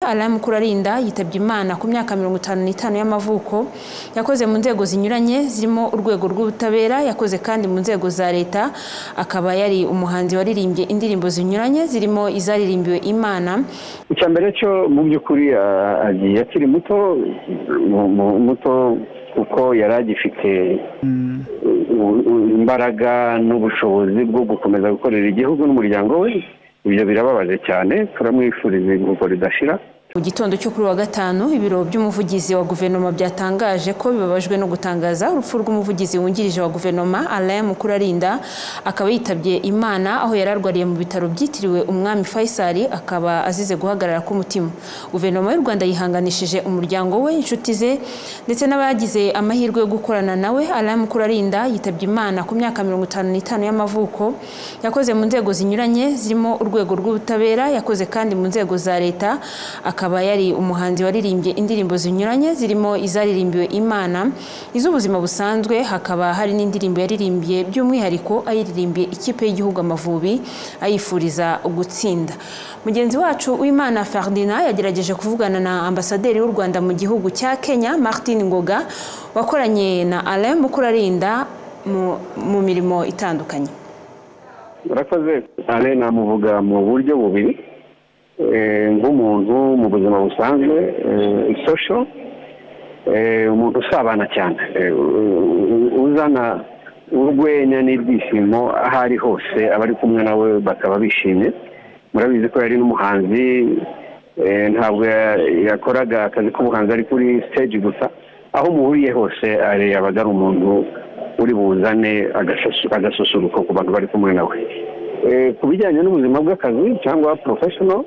Alain Mukurarinda yitabye Imana ku myaka 55 y'amavuko. Yakoze mu nzego zinyuranye zirimo urwego rw'ubutabera, yakoze kandi mu nzego za leta, akaba yari umuhanzi waririmbye indirimbo zinyuranye zirimo izaririmbiwe Imana. Icya mbere cyo mu by'ukuri agiye akiri muto muto, kuko yari agifite imbaraga n'ubushobozi bwo gukomeza gukorera igihugu n'umuryango we. Ibyo birababaje cyane, turamwifuriza iruhuko ridashira. Mu gitondo cyo kuri wa gatanu, ibiro by'umuvugizi wa guverinoma byatangaje ko bibabajwe no gutangaza urupfu rw'umuvugizi wungirije wa guverinoma Alain Mukurarinda, akaba yitabye Imana aho yari arwariye mu bitaro byitiriwe Umwami Faisal, akaba azize guhagarara k'umutima. Guverinoma y'u Rwanda yihanganishije umuryango we, inshuti ze ndetse n'abagize amahirwe yo gukorana nawe. Alain Mukurarinda yitabye Imana ku myaka 55 y'amavuko. Yakoze mu nzego zinyuranye zirimo urwego rw'ubutabera, yakoze kandi mu nzego za leta, akaba yari umuhanzi waririmbye indirimbo zinyuranye zirimo izaririmbiwe Imana, iz'ubuzima busanzwe, hakaba hari n'indirimbo yaririmbye by'umwihariko ayiririmbiye ikipe y'igihugu Amavubi ayifuriza gutsinda. Mugenzi wacu Uwimana Ferdinand yagerageje kuvugana na ambasaderi w'u Rwanda mu gihugu cya Kenya, Martin Ngoga, wakoranye na Alain Mukurarinda mu mirimo itandukanye. Murakoze. Alain namuvuga mu buryo bubiri, nk'umuntu mu buzima busanzwe social, umuntu usabana cyane, uzana urwenya n'ibyishimo aho ari hose, abari kumwe nawe bakaba bishimye. Murabizi ko yari n'umuhanzi, ntabwo yakoraga akazi k'ubuhanzi ari kuri stage gusa, aho muhuriye hose yabaga ari umuntu uri buzane agasusuruko ku bantu bari kumwe nawe. Ku bijyanye n'ubuzima bw'akazi cyangwa professional,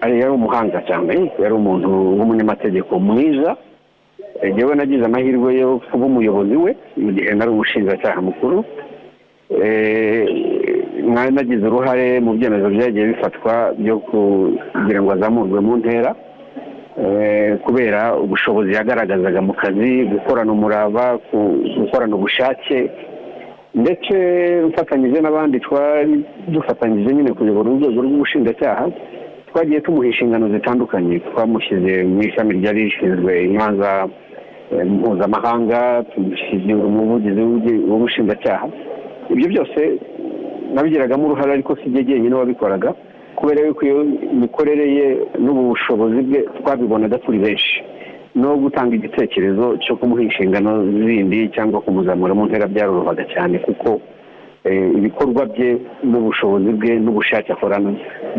yari umuhanga cyane, yari umuntu w'umunyamategeko mwiza. Njyewe nagize amahirwe yo kuba umuyobozi we mu gihe nari umushinjacyaha mukuru. Mwari nagize uruhare mu byemezo byagiye bifatwa byo kugira ngo azamurwe mu ntera, kubera ubushobozi yagaragazaga mu kazi, gukorana umurava, gukorana ubushake, ndetse mfatanyije n'abandi twari dufatanyije nyine kuyobora urwego rw'ubushinjacyaha. Twagiye tumuha inshingano zitandukanye, twamushyize mu ishami ryari rishinzwe imanza mpuzamahanga, tumushyize umuvugizi w'ubushinjacyaha. Ibyo byose nabigiragamo uruhare, ariko si jye jyenyine wabikoraga, kubera yuko iyo mikorere ye n'ubushobozi bwe twabibonaga turi benshi. No gutanga igitekerezo cyo kumuha inshingano zindi cyangwa kumuzamura mu ntera byarorohaga cyane, kuko ibikorwa bye n'ubushobozi bwe n'ubushake akorana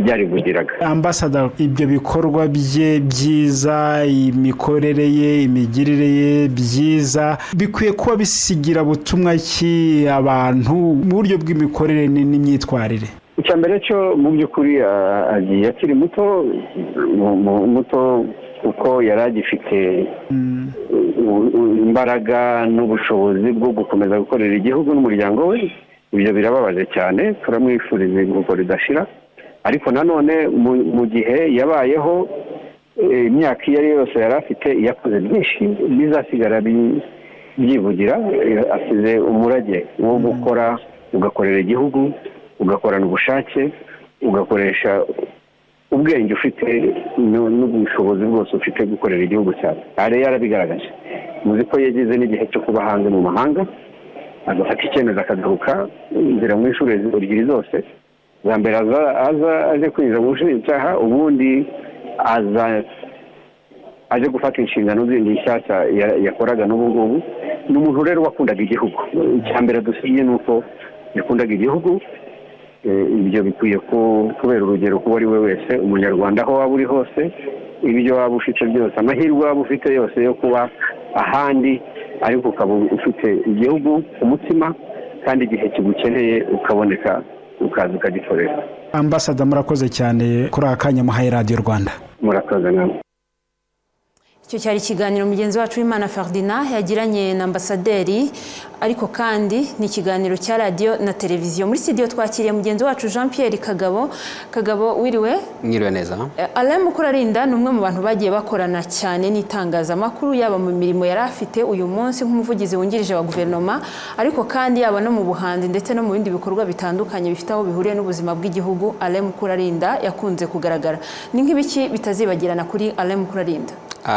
byarivugiraga. Ambassador, ibyo bikorwa bye byiza, imikorere ye, imigirire ye byiza, bikwiye kuba bisigira butumwa ki abantu mu buryo bw'imikorere n'imyitwarire? Icya mbere cyo mu by'ukuri agiye akiri muto muto, kuko yari agifite imbaraga n'ubushobozi bwo gukomeza gukorera igihugu n'umuryango we. Ibyo birababaje cyane, turamwifuriza iruhuko ridashira. Ariko nanone mu gihe yabayeho, imyaka iyo ari yo yose yari afite, yakoze byinshi bizasigara byivugira. Asize umurage wo gukora, ugakorera igihugu, ugakorana ubushake, ugakoresha ubwenge ufite n'ubushobozi bwose ufite gukorera igihugu cyawe. Ari yarabigaragaje, muzi ko yageze n'igihe cyo kuba hanze mu mahanga, agafata icyemezo akagaruka inzira mu inshuro ebyiri zose. Za mbere aza aje kwinjira mu bushinjacyaha, ubundi aza aje gufata inshingano zindi nshyashya yakoraga n'ubu ngubu. Ni umuntu rero wakundaga igihugu. Icya mbere dusiye ni uko yakundaga igihugu. Ibyo bikwiye kubera urugero kuba ari we wese umunyarwanda, aho waba uri hose, ibyo waba ufite byose, amahirwe waba ufite yose yo kuba ahandi, ariko ukaba ufite igihugu ku mutima, kandi igihe kigukeneye ukaboneka, ukaza ukagikorera. Ambassador, murakoze cyane kuri aka kanya muhaye Radiyo Rwanda. Murakoze namwe. Icyo cyari ikiganiro mugenzi wacu w'Imana Ferdinand yagiranye na ambasaderi, ariko kandi ni ikiganiro cya radiyo na televiziyo. Muri studio twakiriye mugenzi wacu Jean Pierre Kagabo. Kagabo, wiriwe? Mwiriwe neza. Alain Mukurarinda ni umwe mu bantu bagiye bakorana cyane n'itangazamakuru, yaba mu mirimo yari afite uyu munsi nk'umuvugizi wungirije wa guverinoma, ariko kandi yaba no mu buhanzi ndetse no mu bindi bikorwa bitandukanye bifite aho bihuriye n'ubuzima bw'igihugu. Alain Mukurarinda yakunze kugaragara. Ni nk'ibiki bitazibagirana kuri Alain Mukurarinda?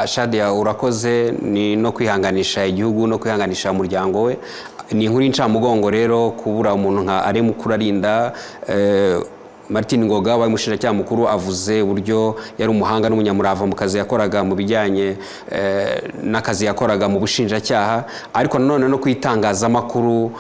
Shadia, urakoze. Ni no kwihanganisha igihugu no kwihanganisha umuryango we. Ni inkuru y'incamugongo rero kubura umuntu nka Alain Mukurarinda. Martin Ngoga wabaye umushinjacyaha mukuru avuze uburyo yari umuhanga n'umunyamurava mu kazi yakoraga, mu bijyanye n'akazi yakoraga mu bushinjacyaha, ariko nanone no ku itangazamakuru.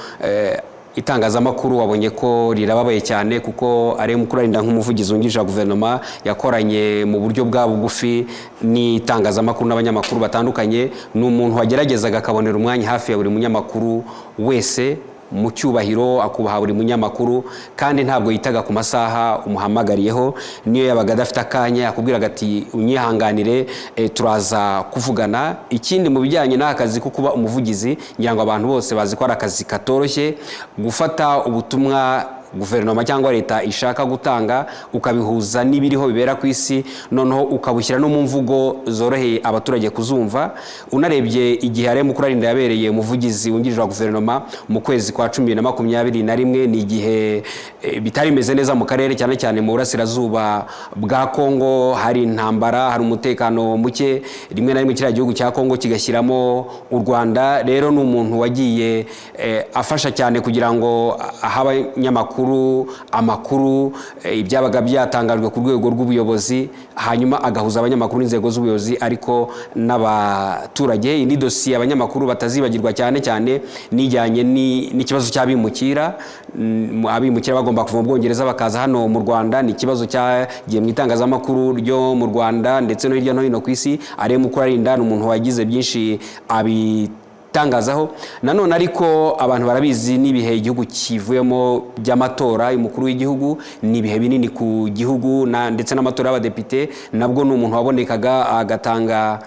Itangazamakuru wabonye ko rirababaye cyane, kuko Alain Mukurarinda nk'umuvugizi wungirije wa guverinoma yakoranye mu buryo bwa bugufi n'itangazamakuru n'abanyamakuru batandukanye. Ni umuntu wageragezaga akabonera umwanya hafi ya buri munyamakuru wese mu cyubahiro, akubaha buri munyamakuru, kandi ntabwo yitaga ku masaha umuhamagariyeho. Niyo yabaga adafite akanya yakubwiraga ati unyihanganire, turaza kuvugana. Ikindi, mu bijyanye n'aka kazi ko kuba umuvugizi, ngira ngo abantu bose bazi ko ari akazi katoroshye, gufata ubutumwa guverinoma cyangwa leta ishaka gutanga ukabihuza n'ibiriho bibera ku isi, noneho ukabushyira no mu mvugo zoroheye abaturage kuzumva. Unarebye igihe Alain Mukurarinda yabereye umuvugizi wungirije wa guverinoma mu kwezi kwa 10 2021, ni igihe bitari bimeze neza mu karere, cyane cyane mu burasirazuba bwa Kongo. Hari intambara, hari umutekano muke, rimwe na rimwe kiriya gihugu cya Kongo kigashyiramo u Rwanda. Rero ni umuntu wagiye afasha cyane kugira ngo ahe abanyamakuru amakuru, ibyabaga byatangajwe ku rwego rw'ubuyobozi, hanyuma agahuza abanyamakuru n'inzego z'ubuyobozi ariko n'abaturage. Indi dosiye abanyamakuru batazibagirwa cyane cyane nijyanye n'ikibazo cy'abimukira. Abimukira bagomba kuva mu Bwongereza bakaza hano mu Rwanda. Ni ikibazo cyagiye mu itangazamakuru ryo mu Rwanda ndetse no hirya no hino ku isi. Alain Mukurarinda ni umuntu wagize byinshi abitangazaho. Nanone ariko abantu barabizi n'ibihe igihugu kivuyemo by'amatora y'umukuru w'igihugu, ni ibihe binini ku gihugu, ndetse n'amatora y'abadepite. Nabwo ni umuntu wabonekaga agatanga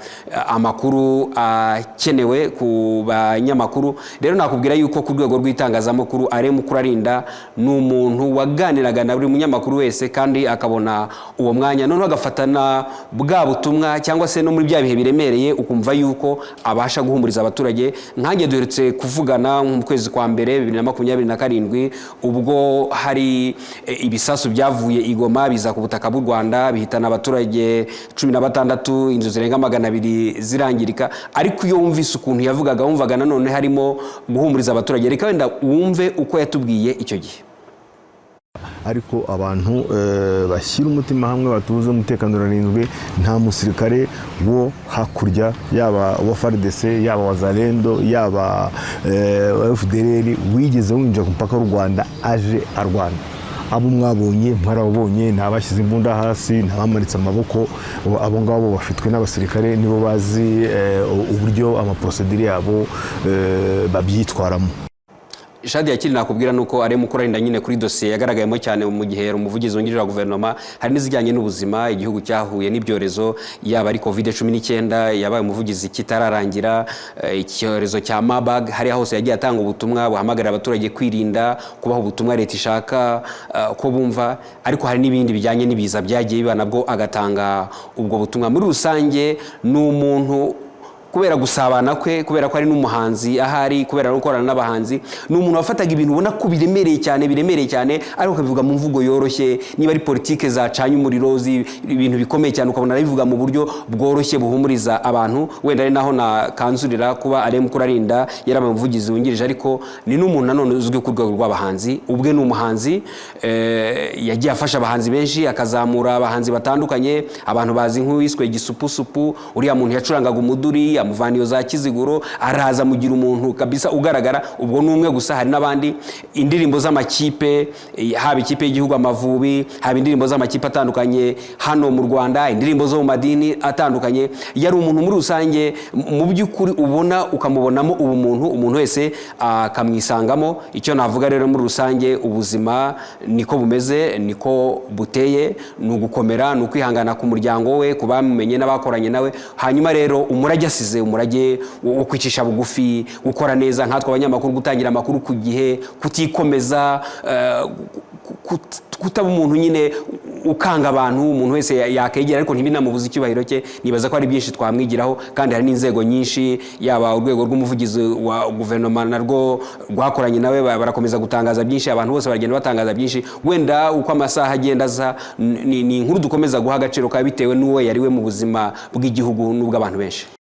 amakuru akenewe ku banyamakuru. Rero nakubwira yuko ku rwego rw'itangazamakuru Alain Mukurarinda ni umuntu waganiraga na buri munyamakuru wese kandi akabona uwo mwanya, noneho agafatana bwa butumwa, cyangwa se no muri bya bihe biremereye ukumva yuko abasha guhumuriza abaturage. Nkanjye duherutse kuvugana mu kwezi kwa mbere 2027, ubwo hari ibisasu byavuye i Goma biza ku butaka bw'u Rwanda, bihitana abaturage 16, inzu zirenga 200 zirangirika. Ariko iyo wumvise ukuntu yavugaga, wumvaga nanone harimo guhumuriza abaturage. Reka wenda wumve uko yatubwiye icyo gihe. Ariko abantu bashyira umutima hamwe, batuze, umutekano urarinzwe. Nta musirikare wo hakurya, yaba uwa FARDC, yaba Wazalendo, yaba FDLR, wigeze winjira ku mupaka w'u Rwanda aje arwana. Abo mwabonye mwarababonye, nta bashyize imbunda hasi, nta bamanitse amaboko. Abo ngabo bafitwe n'abasirikare, nibo bazi uburyo ama procédures yabo babyitwaramo. Shadi, yakiri nakubwira nuko ari Mukurarinda nyine kuri dosiye yagaragayemo cyane mu gihe yari umuvugizi wungirije wa guverinoma. Hari n'izijyanye n'ubuzima, igihugu cyahuye n'ibyorezo, yaba ari COVID-19 yabaye umuvugizi kitararangira, icyorezo cya Marburg, hariya hose yagiye atanga ubutumwa buhamagarira abaturage kwirinda, kubaha ubutumwa leta ishaka ko bumva. Ariko hari n'ibindi bijyanye n'ibiza byagiye biba, nabwo agatanga ubwo butumwa. Muri rusange ni umuntu, kubera gusabana kwe, kubera ko ari n'umuhanzi ahari, kubera no gukorana n'abahanzi, ni umuntu wafataga ibintu ubona ko biremereye cyane, biremereye cyane, ariko akabivuga mu mvugo yoroshye. Niba ari politike zacanye umuriro, ibintu bikomeye cyane, ukabona arabivuga mu buryo bworoshye buhumuriza abantu. Wenda ari naho nakanzurira kuba Alain Mukurarinda yarabaye umuvugizi wungirije. Ariko ni n'umuntu nanone uzwi ku rwego rw'abahanzi. Ubwe ni umuhanzi, yagiye afasha abahanzi benshi, akazamura abahanzi batandukanye. Abantu bazi nk'uwiswe Gisupusupu, uriya muntu yacurangaga umuduri. amuvana iyo za Kiziguro, araza amugira umuntu kabisa ugaragara. Ubwo ni umwe gusa, hari n'abandi. Indirimbo z'amakipe, haba ikipe y'igihugu Amavubi, haba indirimbo z'amakipe atandukanye hano mu Rwanda, indirimbo zo mu madini atandukanye. Yari umuntu muri rusange mu by'ukuri ubona ukamubonamo ubumuntu, umuntu wese akamwisangamo. Icyo navuga rero muri rusange, ubuzima niko bumeze, niko buteye, ni ugukomera, ni ukwihangana ku muryango we, ku bamumenye n'abakoranye nawe. Hanyuma rero umurage asize, umurage wo kwicisha bugufi, gukora neza nkatwe abanyamakuru, gutangira amakuru ku gihe, kutikomeza, kutaba umuntu nyine ukanga abantu, umuntu wese yakegera ariko ntibinamubuze icyubahiro cye. Nibaza ko ari byinshi twamwigiraho, kandi hari n'inzego nyinshi, yaba urwego rw'umuvugizi wa guverinoma narwo rwakoranye nawe, barakomeza gutangaza byinshi, abantu bose baragenda batangaza byinshi. Wenda uko amasaha agenda aza, ni inkuru dukomeza guha agaciro kayo bitewe n'uwo yari we mu buzima bw'igihugu n'ubw'abantu benshi.